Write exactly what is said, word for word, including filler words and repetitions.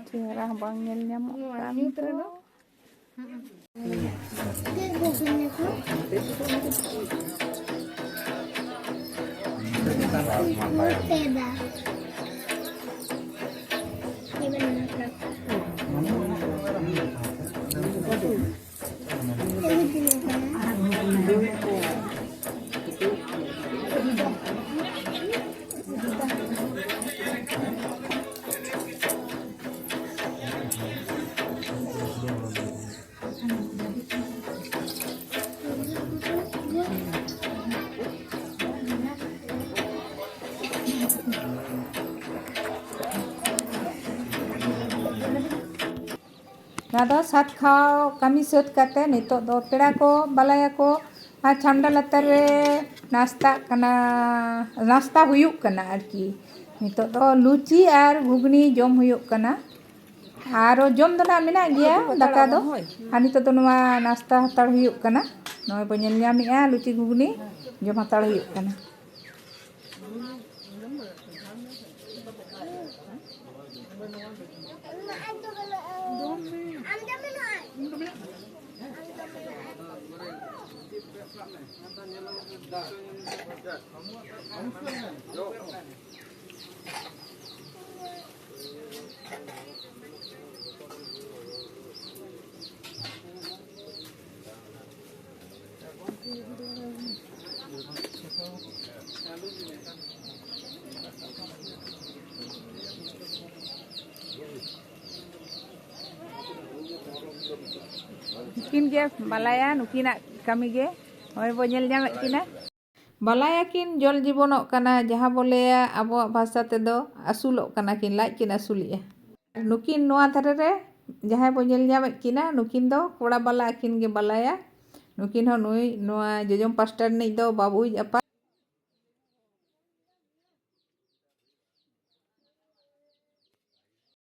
ᱪᱮᱦᱨᱟ ᱦᱚᱸ ᱵᱟᱝ ᱧᱮᱞ ᱧᱟᱢᱚᱜ ᱱᱚᱣᱟ ᱠᱟᱱ ᱧᱩᱛ ᱫᱚ᱾ ᱨᱮᱫᱚ? ᱱᱚᱣᱟ ᱫᱚ ᱥᱟᱛ ᱠᱷᱟᱣ ᱠᱟᱹᱢᱤ ᱥᱟᱹᱛ ᱠᱟᱛᱮ ᱱᱤᱛᱚᱜ ᱫᱚ ᱯᱮᱲᱟ ᱠᱚ, ᱵᱟᱞᱟᱭᱟ ᱠᱚ ᱟᱨ ᱪᱷᱟᱢᱰᱟ ᱞᱟᱛᱟᱨ ᱨᱮ ᱱᱟᱥᱛᱟᱜ ᱠᱟᱱᱟ, ᱱᱟᱥᱛᱟ ᱦᱩᱭᱩᱜ ᱠᱟᱱᱟ ᱟᱨᱠᱤ᱾ ᱱᱤᱛᱚᱜ ᱫᱚ ᱞᱩᱪᱤ ᱟᱨ ᱜᱷᱩᱜᱽᱱᱤ ᱡᱚᱢ ᱦᱩᱭᱩᱜ ᱠᱟᱱᱟ᱾ ᱟᱨᱚ ᱡᱚᱢ ᱫᱚ ᱱᱟᱜ ᱢᱮᱱᱟᱜ ᱜᱮᱭᱟ ᱫᱟᱠᱟ ᱫᱚ᱾ ᱟᱨ ᱱᱤᱛᱚᱜ ᱫᱚ ᱱᱚᱣᱟ ᱱᱟᱥᱛᱟ ᱦᱟᱛᱟᱲ ᱦᱩᱭᱩᱜ ᱠᱟᱱᱟ᱾ ᱱᱚᱜᱼᱚᱭ ᱵᱚ ᱧᱮᱞ ᱧᱟᱢᱮᱜᱼᱟ, ᱞᱩᱪᱤ ᱜᱷᱩᱜᱽᱱᱤ ᱡᱚᱢ ᱦᱟᱛᱟᱲ ᱦᱩᱭᱩᱜ ᱠᱟᱱᱟ᱾ ᱱᱩᱠᱤᱱ ᱜᱮ ᱵᱟᱞᱟᱭᱟ, ᱱᱩᱠᱤᱱᱟᱜ ᱠᱟᱹᱢᱤ ᱜᱮ ᱱᱚᱜᱼᱚᱭ ᱵᱚ ᱧᱮᱞ ᱧᱟᱢᱮᱫ ᱠᱤᱱᱟ᱾ ᱵᱟᱞᱟᱭᱟ ᱠᱤᱱ ᱡᱚᱞ ᱡᱤᱵᱚᱱᱚᱜ ᱠᱟᱱᱟ, ᱡᱟᱦᱟᱸ ᱵᱚ ᱞᱟᱹᱭᱟ ᱟᱵᱚᱣᱟᱜ ᱵᱷᱟᱥᱟ ᱛᱮᱫᱚ ᱟᱹᱥᱩᱞᱚᱜ ᱠᱟᱱᱟ ᱠᱤᱱ, ᱞᱟᱡ ᱠᱤᱱ ᱟᱹᱥᱩᱞᱮᱜᱼᱟ᱾ ᱱᱩᱠᱤᱱ ᱱᱚᱣᱟ ᱫᱷᱟᱨᱮ ᱨᱮ ᱡᱟᱦᱟᱸᱭ ᱵᱚ ᱧᱮᱞ ᱧᱟᱢᱮᱫ ᱠᱤᱱᱟ, ᱱᱩᱠᱤᱱ ᱫᱚ ᱠᱚᱲᱟ ᱵᱟᱞᱟ, ᱟᱹᱠᱤᱱ ᱜᱮ ᱵᱟᱞᱟᱭᱟ᱾ ᱱᱩᱠᱤᱱ ᱦᱚᱸ ᱱᱩᱭ ᱱᱚᱣᱟ ᱡᱚᱡᱚᱢ ᱯᱟᱥᱴᱟ ᱨᱤᱱᱤᱡ ᱫᱚ ᱵᱟᱹᱵᱩᱭᱤᱡ ᱟᱯᱟᱛ᱾